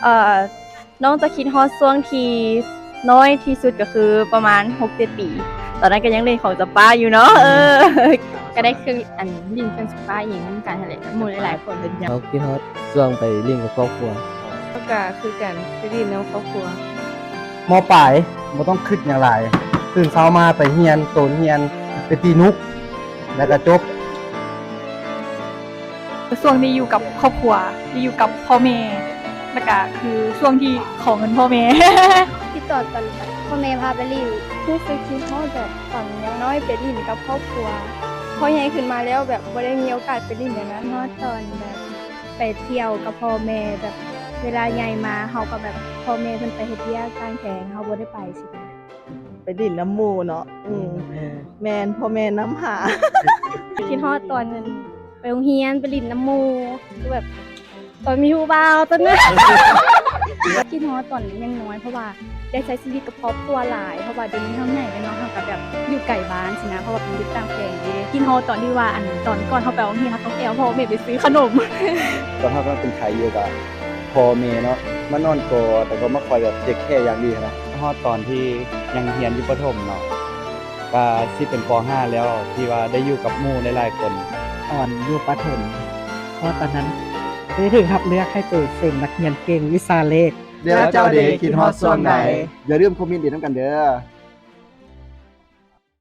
ເອີ ນ້ອງຈະຄິດຮອດຊ່ວງທີ່ນ້ອຍທີ່ສຸດກໍຄືປະມານຫົກເຈັດປີ ຕອນນັ້ນກໍຍັງຫຼິ້ນຂອງຈຳປາຢູ່ເນາະ ເອີ ກໍໄດ້ຄືອັນຫຼິ້ນເຄື່ອງຈຳປາອີ່ຫຍັງນຳກັນຫັ້ນແຫຼະ ກັບໝູ່ຫຼາຍໆຄົນເປັນຫຍັງ ເຮົາຄິດຮອດຊ່ວງໄປຫຼິ້ນກັບຄອບຄົວ ເຮົາກໍຄືກັນ ໄປຫຼິ້ນນຳຄອບຄົວ ມ.ປາຍ ບໍ່ຕ້ອງຄິດຫຍັງຫຼາຍ ຕື່ນເຊົ້າມາໄປຮຽນ ໂຕນຮຽນ ໄປຕີນຸກ ແລ້ວກໍຈົບ. ຊ່ວງທີ່ຢູ່ກັບຄອບຄົວ ທີ່ຢູ່ກັບພໍ່ແມ່ ແລ້ວກະຄືຊ່ວງທີ່ຂໍເງິນພໍ່ແມ່ ຄິດຮອດຕອນພໍ່ແມ່ພາໄປຫຼິ້ນ ຮູ້ສຶກຄິດຮອດແບບຕອນຍັງນ້ອຍໄປຫຼິ້ນກັບຄອບຄົວ ພໍໃຫຍ່ຂຶ້ນມາແລ້ວແບບບໍ່ໄດ້ມີໂອກາດໄປຫຼິ້ນແບບນັ້ນ ຮອດຕອນແບບໄປທ່ຽວກັບພໍ່ແມ່ ແບບເວລາໃຫຍ່ມາເຮົາກໍແບບ ພໍ່ແມ່ເພິ່ນໄປເຮັດວຽກຕ່າງແຂວງ ເຮົາບໍ່ໄດ້ໄປຊີ້ນະ. ໄປຫຼິ້ນນຳໝູ່ເນາະ ອືມ ແມ່ນ ພໍ່ແມ່ນຳຫາ ຄິດຮອດຕອນໄປໂຮງຮຽນ ໄປຫຼິ້ນນຳໝູ່ ຄືແບບຕອນມີຜູ້ບ່າວຕອນນັ້ນ ຄິດຮອດຕອນຍັງນ້ອຍ ເພາະວ່າໄດ້ໃຊ້ຊີວິດກັບຄອບຄົວຫຼາຍ ເພາະວ່າດຽວນີ້ເຮົາໃຫຍ່ແລ້ວເນາະ ເຮົາກໍແບບຢູ່ໄກບ້ານຊີ້ນະ ເພາະວ່າເປັນເດັກຕ່າງແຂວງເດ້ ຄິດຮອດຕອນທີ່ວ່າ ອັນ ຕອນກ່ອນເຮົາໄປໂຮງຮຽນ ເຮົາຕ້ອງແອວພໍ່ແມ່ໄປຊື້ຂະໜົມ ຕອນເຮົາກຳລັງເປັນໄຂ້ຢູ່ກໍ ພໍ່ແມ່ເນາະ ມານອນກອດ ແລ້ວກໍມາຄອຍແບບເທກແຄຢ່າງດີຫັ້ນນະ ຮອດຕອນທີ່ຍັງຮຽນຢູ່ປະຖົມເນາະ ກະຊິເປັນ ປໍຫ້າ ແລ້ວ ທີ່ວ່າໄດ້ຢູ່ກັບໝູ່ຫຼາຍໆຄົນ ຕອນຢູ່ປະຖົມ ເພາະວ່າຕອນນັ້ນໄດ້ຖືກຮັບເລືອກໃຫ້ໄປເປັນນັກຮຽນເກັ່ງວິຊາເລກ ແລ້ວເຈົ້າເດ ຄິດຮອດຊ່ວງໃດ? ຢ່າລືມຄອມເມັນຫຼິ້ນນຳກັນເດີ.